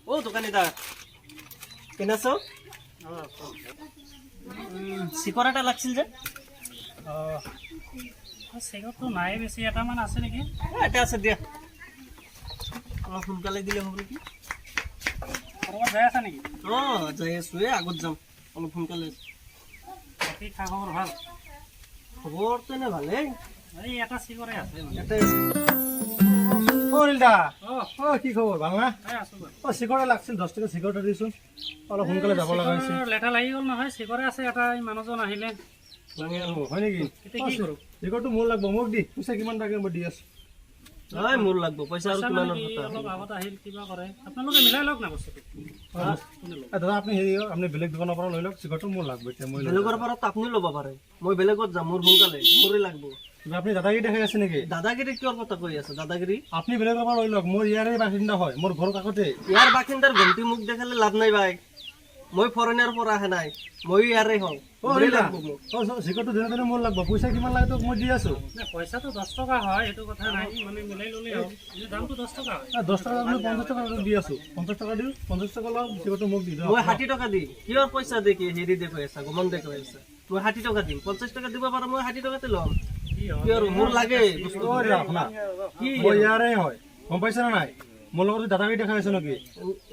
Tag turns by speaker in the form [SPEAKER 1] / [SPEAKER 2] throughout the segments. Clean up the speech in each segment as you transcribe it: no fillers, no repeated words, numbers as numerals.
[SPEAKER 1] ও দোকানীদা, কেনে আছ? চিকৰা এটা লাগছিল যে।
[SPEAKER 2] চেকতো নাই বেছি, এটামান আছে নেকি?
[SPEAKER 1] এটা আছে দিয়া, অলপ সোনকালে দিলে হ'ব নেকি?
[SPEAKER 2] ক'ৰবাত যাই আছা নেকি?
[SPEAKER 1] অঁ, যাই আছো, এই আগত যাম, অলপ সোনকালে।
[SPEAKER 2] বাকী খা খবৰ ভাল?
[SPEAKER 1] খবৰটো এনে ভালেই।
[SPEAKER 2] এই এটা চিকৰে আছে মানে।
[SPEAKER 1] এটা।
[SPEAKER 3] অ নীলদা।
[SPEAKER 2] অঁ।
[SPEAKER 3] অ, কি খবৰ, ভাল না?
[SPEAKER 2] এই আছো বাৰু।
[SPEAKER 3] অ, চিকৰা লাগছিল, 10 টকা চিকৰা দিচোন, অলপ সোনকালে যাব লগা হৈছে।
[SPEAKER 2] চিকৰৰ লেঠা লাগি গ'ল নহয়, চিকৰে আছে এটা, এই মানুহজন আহিলে।
[SPEAKER 3] হয় নেকি?
[SPEAKER 2] এতিয়া কি কৰোঁ?
[SPEAKER 3] চিকৰটো মোৰ লাগব, মোক দি, পইচা কিমান লাগে মই দি আছো।
[SPEAKER 1] হয়, মোৰ লাগব পইচা আৰু
[SPEAKER 2] পইচা মানে
[SPEAKER 1] কিমানৰ
[SPEAKER 2] কি,
[SPEAKER 1] কথা।
[SPEAKER 2] অলপ আগত আহিল, কিবা কৰে আপোনালোকে মিলাই লওক না বস্তুটো। কোনে ল'ব?
[SPEAKER 3] এ দাদা, আপুনি হেৰি, আপুনি বেলেগ দোকানৰ পৰা লৈ লওক, চিকৰটো মোৰ লাগব এতিয়া, মই লৈ
[SPEAKER 1] বেলেগৰ পৰা তো আপুনি ল'ব পাৰে, মই বেলেগত যাম, মোৰ সোনকালে মোৰে লাগব।
[SPEAKER 3] যাম। আপুনি দাদাগিৰি দেখাই আছে নেকি?
[SPEAKER 1] দাদাগিৰি কিয়ৰ কথা কৈ আছে, দাদাগিৰি?
[SPEAKER 3] আপুনি বেলেগৰ পৰা লৈ লওক, মোৰ ইয়াৰে বাসিন্দা হয়, মোৰ ঘৰৰ কাষতে।
[SPEAKER 1] ইয়াৰ বাসিন্দাৰ ঘণ্টি মোক দেখালে লাভ নাই ভাই, মই ফৰেনাৰ পৰা অহা নাই, ময়ো ইয়াৰে হওঁ।
[SPEAKER 3] অ
[SPEAKER 1] মোৰে
[SPEAKER 3] নীলদা,
[SPEAKER 1] লাগব মোক।
[SPEAKER 3] অ, চিকৰটো যেনে তেনে মোৰ লাগব, পইচা কিমান লাগে তোক মই দি আছো।
[SPEAKER 2] নাই, পইচাটো 10 টকা হয়, সেইটো কথা নাই, মানে মিলাই ল'লেই হ'ল। এনে দামটো 10 টকা হয়।
[SPEAKER 3] 10 টকা, আপুনি 50 টকা দি আছো, 50 টকা দিওঁ, 50 টকা লওক, চিকৰটো মোক দি দিয়ক।
[SPEAKER 1] মই 60 টকা দিম। কিহৰ পইচা দেখি হেৰি দেখুৱাই আছা, গমন দেখুৱাই আছা? মই 60 টকা দিম, 50 টকা দিব পাৰো, মই 60 টকাতে ল'ম।
[SPEAKER 2] কি হয়?
[SPEAKER 1] কি আৰু মোৰ লাগে বস্তু।
[SPEAKER 3] অ দাদা, শুনা।
[SPEAKER 1] কি?
[SPEAKER 3] মই ইয়াৰে হয়, গম পাইছা নে নাই? মোৰ লগত দাদাগিৰি দেখাই আছে নেকি?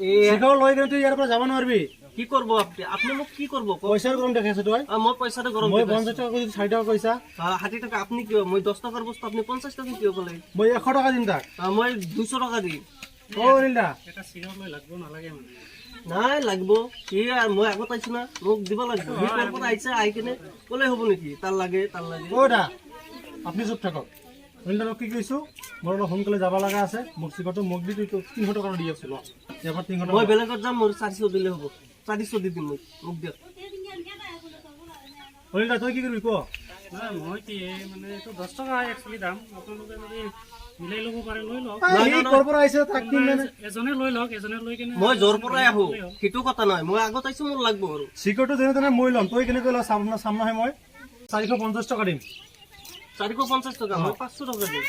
[SPEAKER 1] এই
[SPEAKER 3] চিকৰ লৈ কিনে তুই ইয়াৰ পৰা যাব নোৱাৰিবি।
[SPEAKER 1] কি কৰিব আপুনি? আপুনি মোক কি কৰিব কওক?
[SPEAKER 3] পইচাৰ গৰম দেখাইছে তই।
[SPEAKER 1] মই পইচাটো গৰম
[SPEAKER 3] মই 50 টকা কৈছো, 4 টকা কৈছা।
[SPEAKER 1] 60 টকা আপুনি কিয়, মই 10 টকাৰ বস্তু আপুনি 50 টকা কিয় ক'লে?
[SPEAKER 3] মই 100 টকা দিম তাক।
[SPEAKER 1] মই 200 টকা দিম।
[SPEAKER 3] অ নীলদা।
[SPEAKER 2] এটা চিকৰ লৈ লাগব নালাগে মানে।
[SPEAKER 1] নাই, লাগব কি আৰু, মই আগত আহিছো না, মোক দিব লাগিব। সি ক'ৰ পৰা আহিছে, আহি কিনে ক'লে হ'ব নেকি তাৰ লাগে, তাৰ লাগে?
[SPEAKER 3] অ দা, আপুনি চুপ থাকক। নীলদা, কি কৈছো, মোৰ অলপ সোনকালে যাব লগা আছে, মোক চিকৰটো মোক দি, তুই 300 টকা দি আছো, ল, ইয়াৰ পৰা 300
[SPEAKER 1] মই
[SPEAKER 3] টকা।
[SPEAKER 1] বেলেগত যাম, মোৰ 400 দিলে হ'ব, 400 দি দিম, মোক দিয়ক।
[SPEAKER 3] অ নীলদা, তই কি কৰিবি ক?
[SPEAKER 2] নাই, মই কি মানে এইটো 10 টকা হয় একচুৱেলি দাম, আপোনালোকে যদি মিলাই ল'ব পাৰে লৈ লওক।
[SPEAKER 3] সি ক'ৰ পৰা আহিছে তাক দিম মানে।
[SPEAKER 2] এজনে লৈ লওক, এজনে লৈ কেনে।
[SPEAKER 1] মই য'ৰ পৰাই আহো সেইটো কথা নহয়, মই আগত আহিছো, মোৰ লাগব আৰু।
[SPEAKER 3] চিকৰটো যেনে তেনে মই ল'ম, তই কেনেকৈ ল চাম না, চাম নহয়। মই 450 টকা দিম।
[SPEAKER 1] 450 টকা? মই 500 টকা দিম।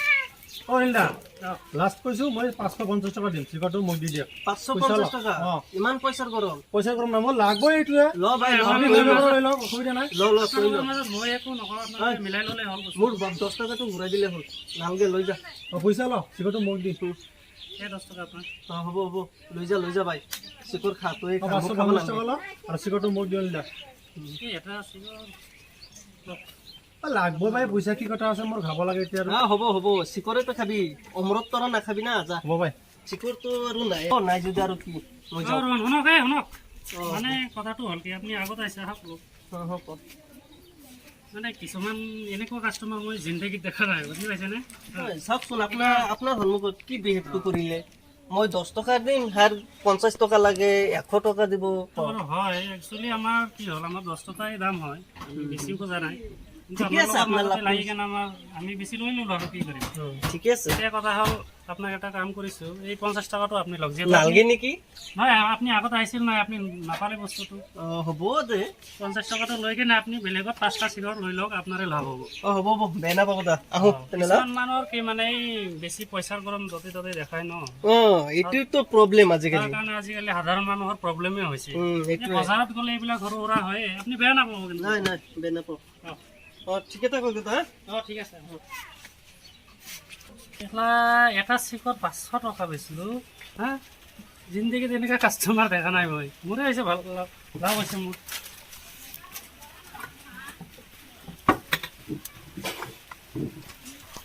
[SPEAKER 3] অ নীলদা।
[SPEAKER 2] অঁ।
[SPEAKER 3] লাষ্ট কৈছো, মই 550 টকা দিম, চিকৰটো মোক দি দিয়ক।
[SPEAKER 1] পাঁচশ
[SPEAKER 3] পইচা
[SPEAKER 1] পঞ্চাছ
[SPEAKER 3] ল।
[SPEAKER 1] টকা?
[SPEAKER 3] অ।
[SPEAKER 1] ইমান পইচাৰ গৰম?
[SPEAKER 3] পইচা গৰম নাই, মোৰ লাগবই এইটোৱে।
[SPEAKER 1] ল ভাই, ল।
[SPEAKER 3] আপুনি বেলেগৰ পৰা লৈ লওক, অসুবিধা নাই।
[SPEAKER 1] ল, ল, তই ল।
[SPEAKER 2] আপোনালোকৰ মাজত মই একো নকওঁ, আপোনালোকে মিলাই ল'লে হ'ল বস্তু।
[SPEAKER 1] মোৰ 10 টকাটো ঘূৰাই দিলে হ'ল, নালগে, লৈ যা।
[SPEAKER 3] অ, পইচা ল, চিকৰটো মোক দি।
[SPEAKER 2] এই 10 টকা আপোনাৰ।
[SPEAKER 1] অ, হ'ব হ'ব, লৈ যা, লৈ যা ভাই, চিকৰ খা, তই
[SPEAKER 3] অ
[SPEAKER 1] খা,
[SPEAKER 3] পাঁচশ
[SPEAKER 1] মোক খাব
[SPEAKER 3] পঞ্চাছ
[SPEAKER 1] নালাগে।
[SPEAKER 3] টকা ল আৰু চিকৰটো মোক দি নীলদা।
[SPEAKER 2] এই এটা চিকৰ লওক।
[SPEAKER 3] অ, লাগব ভাই, পইচা কি কথা আছে, মোৰ খাব লাগে এতিয়া আৰু।
[SPEAKER 1] হ'ব হ'ব, চিকৰেতো খাবি, অমৃত তৰা নাখাবি না, যা।
[SPEAKER 3] হ'ব ভাই।
[SPEAKER 1] চিকৰটো আৰু নাই, অ নাই যদি আৰু কি, মই
[SPEAKER 2] অ
[SPEAKER 1] যাওঁ।
[SPEAKER 2] ৰোহন, শুনক, এই শুনক।
[SPEAKER 1] অ।
[SPEAKER 2] মানে কথাটো হ'ল কি, আপুনি আগত আহিছে, আহক লওক।
[SPEAKER 1] অ, হ'ব ক।
[SPEAKER 2] মানে কিছুমান এনেকুৱা কাষ্টমাৰ মই জিন্দগীত দেখা নাই, বুজি পাইছেনে?
[SPEAKER 1] হয়, চাওকচোন, আপোনাৰ সন্মুখত কি বিহেভটো কৰিলে। মই 10 টকা দিম, তাৰ 50 টকা লাগে, 100 টকা দিব।
[SPEAKER 2] বাৰু হয়, একচুৱেলি আমাৰ কি হ'ল, আমাৰ 10 টকাই দাম হয়, আমি বেছিও খোজা নাই, কিন্তু
[SPEAKER 1] ঠিকে আছে,
[SPEAKER 2] আপোনাৰ
[SPEAKER 1] আপোনাৰ
[SPEAKER 2] মাজতে
[SPEAKER 1] লাভ
[SPEAKER 2] লাগি কেনে আমাৰ আমি বেছি লৈ ল'লো আৰু কি কৰিম।
[SPEAKER 1] ঠিকে আছে।
[SPEAKER 2] এতিয়া কথা হ'ল, আপোনাক এটা কাম কৰিছোঁ, এই 50 টকাটো আপুনি লওক, যিহেতু
[SPEAKER 1] নালগে নেকি?
[SPEAKER 2] নহয়, আপুনি আগত আহিছিল নহয়, আপুনি নাপালে বস্তুটো।
[SPEAKER 1] অ, হ'ব দে।
[SPEAKER 2] 50 টকাটো লৈ কেনে আপুনি বেলেগত পাঁচটা চিকৰ লৈ লওক, আপোনাৰে লাভ হ'ব।
[SPEAKER 1] অ, হ'ব হ'ব, বেয়া নাপাব দা, আহো তেনেহ'লে।
[SPEAKER 2] কিছুমান মানুহৰ কি মানে, এই বেছি পইচাৰ গৰম য'তে ত'তে দেখায় ন।
[SPEAKER 1] অ, এইটোতো প্ৰব্লেম আজিকালি।
[SPEAKER 2] তাৰ কাৰণে আজিকালি সাধাৰণ মানুহৰ প্ৰব্লেমে হৈছে। এই
[SPEAKER 1] সেইটোৱে।
[SPEAKER 2] বজাৰত গ'লে এইবিলাক সৰু সুৰা হয়, আপুনি বেয়া নাপাব কিন্তু।
[SPEAKER 1] নাই নাই, বেয়া নাপাওঁ।
[SPEAKER 2] অ।
[SPEAKER 1] অ, ঠিকে থাকক দাদা।
[SPEAKER 2] অ, ঠিক আছে। এইফালে এটা চিকত 500 টকা বেচিলোঁ হা, জিন্দগীত এনেকুৱা কাষ্টমাৰ দেখা নাই মই। মোৰে হৈছে ভাল, লাভ লাভ হৈছে মোৰ।